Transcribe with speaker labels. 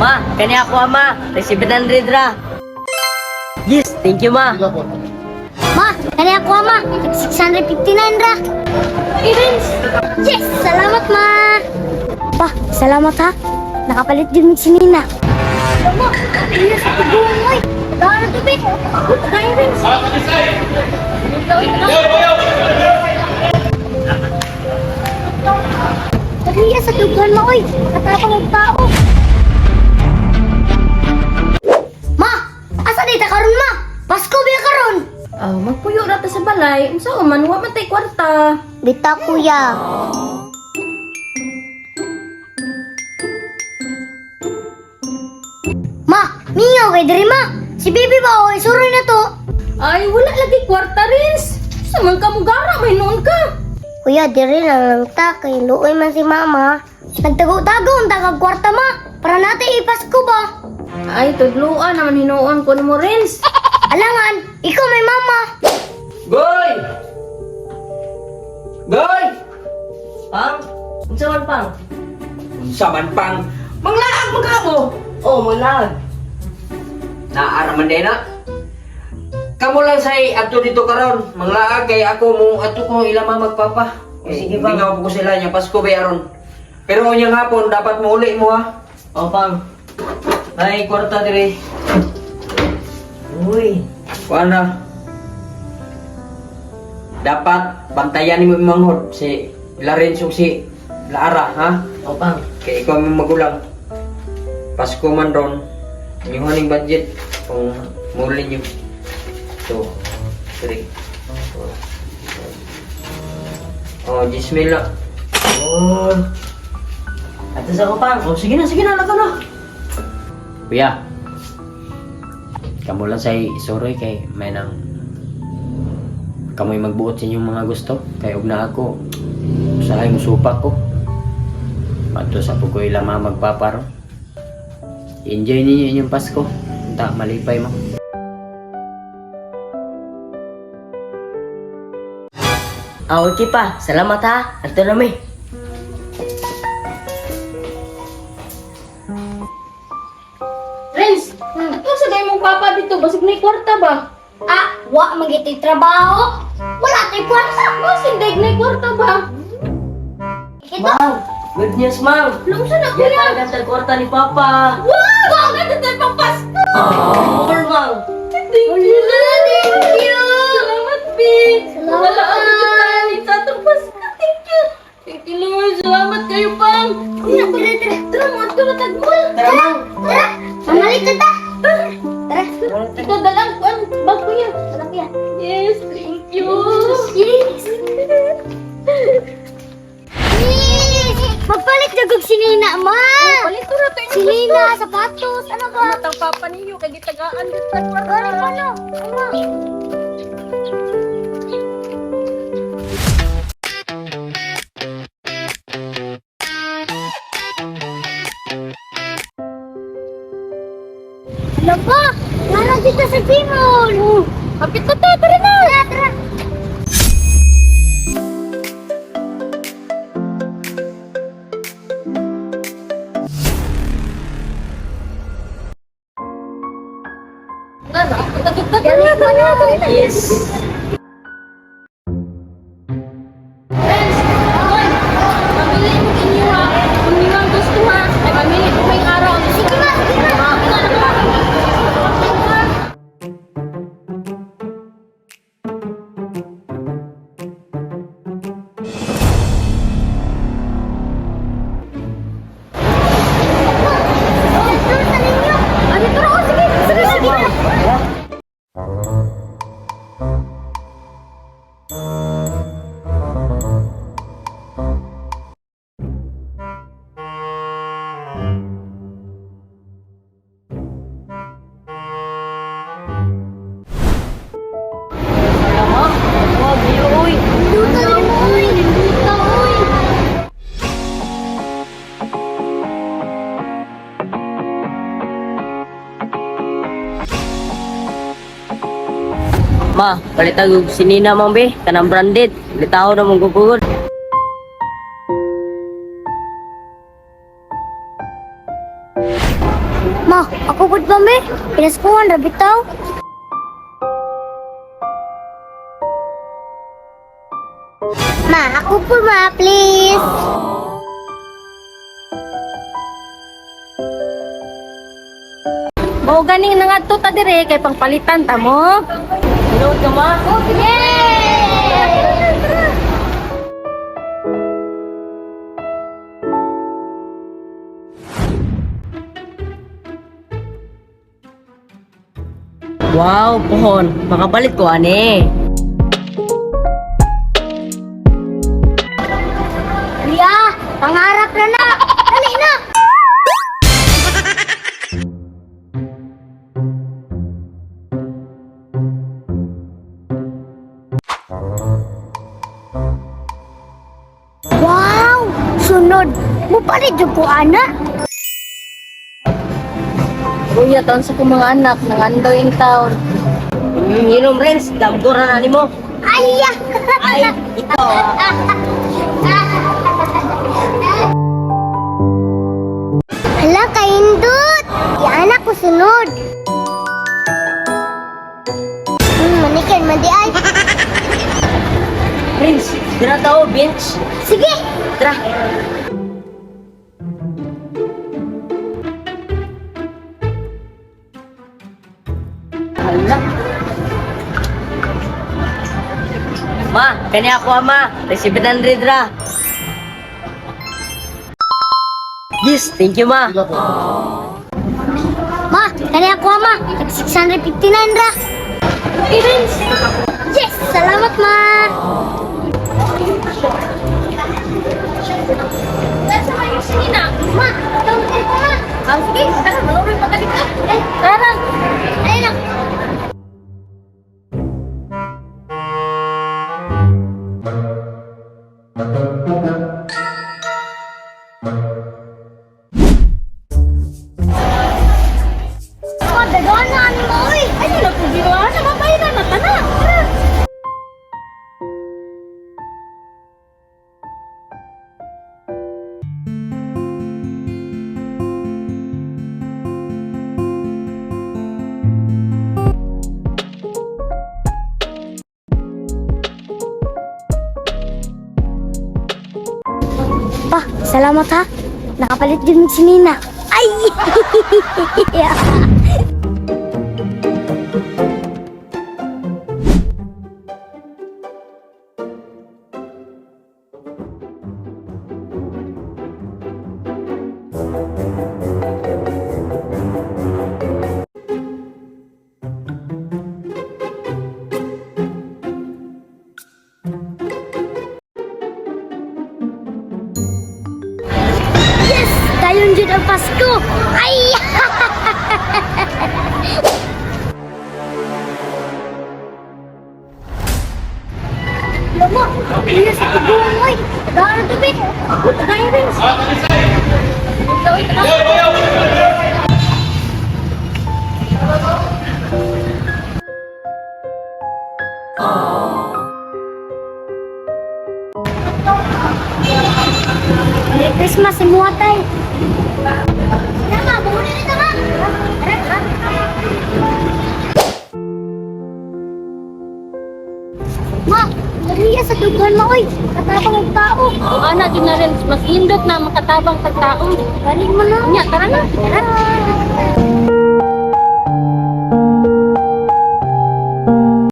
Speaker 1: Ma, kani ako ama. Tag 700 ra. Yes, thank you, ma.
Speaker 2: Ma, kani ako ama. Tag 659 ra. Yes, salamat ma. Pa, salamat ha. Nakapalit din si Nina. Ma, iya sa tiguan oy. Tagaan na tubig. Tayo rin. Dali sa dughan ma oy. Katapang og tao. Ma, asa di ta karon ma? Pasko ba karon?
Speaker 3: Ah, magpuyo ra ta sa balay. Unsa man wa man tay kwarta.
Speaker 2: Bita kuya. Ma, mingaw kay diri ma. Si Bibi ba o isuroy na to.
Speaker 3: Ay, wala lagi kwarta, Rins. Sa man ka mugara, may noon ka.
Speaker 2: Kuya, diri lang lang ta kay luoy man si mama. Nagtago-tago ang tagag kwarta ma. Para natin ipasko ba?
Speaker 3: Ay, tudluan naman hinuon ko nimo, Rins.
Speaker 2: Alangan, ikaw may mama.
Speaker 1: Goy! Goy! Pang? Unsa man, pang?
Speaker 4: Unsa man pang manglaag man ka mo.
Speaker 1: Oh, manglaag.
Speaker 4: Naara man din na. Kamo lang say adto dito karon, manglaag kay ako mo adto ko ila mama magpapa.
Speaker 1: Oh, sige, Pang.
Speaker 4: Lingaw po ko sila niya Pasko ba aron. Pero unyang hapon dapat mo uli mo ha.
Speaker 1: Oh, pang. May kwarta dire. Uy.
Speaker 4: Kuan na. Dapat bantayan nimo imong manghod si Lorenzo si Lara ha.
Speaker 1: Oh, pang.
Speaker 4: Kay ikaw ang magulang. Pasko man ron. Inyong ning budget kung muli niyo. 2, 3, 4, 5. Oh, 10,000 lang.
Speaker 1: Oh. Ato sa ko, pang.
Speaker 4: Oh, sige na, laka na. Kuya, kamo lang say suroy kay may nang kamoy magbuot sa inyong mga gusto. Kay og na ako, usahay mo supak ko. Madto sa pugoy lang mga magpaparo. Enjoy ninyo inyong Pasko. Unta, malipay mo.
Speaker 1: Ah, okay pa. Salamat ha. Ato na mi.
Speaker 3: Rins, ato sa gay mong papa dito, basig na kwarta ba?
Speaker 2: Ah, wa magito'y trabaho. Wala to'y kwarta.
Speaker 3: Masindig na kwarta ba?
Speaker 2: Ito.
Speaker 1: Mang, good news, mang.
Speaker 3: Lungsa na kuya.
Speaker 1: Yatagan tag kwarta ni Papa.
Speaker 3: Wow! Wow, ganda tayo pang Pasko!
Speaker 1: Oh, mang.
Speaker 3: Thank you! Thank you! Salamat, B!
Speaker 2: Salamat.
Speaker 3: Wala ang tayo sa atong Pasko. Thank you! Thank you, Lord. Salamat kayo, Pang.
Speaker 2: Tara, tara, tara.
Speaker 3: Tara, mga tara, tagmol.
Speaker 1: Tara, mang.
Speaker 2: Tara, mamalit na ta. Tara.
Speaker 3: Ikaw dalang, kuan, bag ko yan.
Speaker 2: Tara, kuya.
Speaker 3: Yes, thank you.
Speaker 2: Yes. Yes! Magpalit na kog sinina, ma!
Speaker 3: Palito ra to
Speaker 2: Si Nina, sapatos, ano ba?
Speaker 3: Matang papa niyo kay gitagaan gyud sa
Speaker 2: Ano
Speaker 3: kwarta.
Speaker 2: ano? Ano? Ano ba? Nara dito sa Timol!
Speaker 3: Kapit na ta, tara na.
Speaker 2: Tara, tara!
Speaker 3: Tara, tara, tara, tara.
Speaker 1: Yes.
Speaker 3: Friends, hoy, mamili ko inyo ha. Kung ninyo ang gusto ha, ay mamili ko kayong araw.
Speaker 2: Sige ma, sige ma!
Speaker 3: Ano tara, oh, sige, sige, sige.
Speaker 1: Wag, uy.
Speaker 2: Duta rin mo, uy! Duta, uy!
Speaker 1: Ma, palitag og sinina mang be, kanang branded. Litaw na mong gugugod.
Speaker 2: Ma, ako pud pa me. Pinaskuhan ra bitaw. Ma, ako po ma, please.
Speaker 3: Mao ganing nangadto ta dire kay pangpalitan ta mo.
Speaker 1: Tinuod ka, ma?
Speaker 2: Yay!
Speaker 1: Wow, pohon. Makapalit ko, ani.
Speaker 2: Kuya, pangarap na na. Dali na. Wow! Sunod! Mupalit jud ko ana.
Speaker 3: Kuya, taon sa kong mga anak, nangandoy in town.
Speaker 1: Inom, Renz. Damdura na nimo.
Speaker 2: Ay!
Speaker 1: Ay, ito.
Speaker 2: Hala, kaindot! Iana ko sunod. Manikan man di ay.
Speaker 1: Renz, dira tao, bench.
Speaker 2: Sige!
Speaker 1: Tara. Hala. Ma, kani ako ama. May 700 ra. Yes, thank you ma.
Speaker 2: Ma, kani ako ama. Tag 659 ra. Yes! Salamat, ma!
Speaker 3: Sa kayo sinina.
Speaker 2: Ma, tawag ko ma.
Speaker 3: Ah, sige, tara, manuroy pa ka. Eh, tara.
Speaker 2: Ayun lang. Ma, dagahan na ano mo, oy!
Speaker 3: Ay, wala po ginawa na, mabayaran na ta na. Tara.
Speaker 2: Pa, salamat ha. Nakapalit din si Nina. Ay! Yes! Dayon jud ang Pasko! Ay! Lama, iya sa tiguang oy. Daan na tubig. Daan rin. Merry Christmas sa mga tay. Tama, buo na nito ma. Tara, tara. Ma, nariya sa dughan ma oy. Katabang og tao.
Speaker 3: O, ana, di na rin, mas hindot na makatabang pagtao.
Speaker 2: Galing mo na.
Speaker 3: Nya, tara na.
Speaker 2: Tara.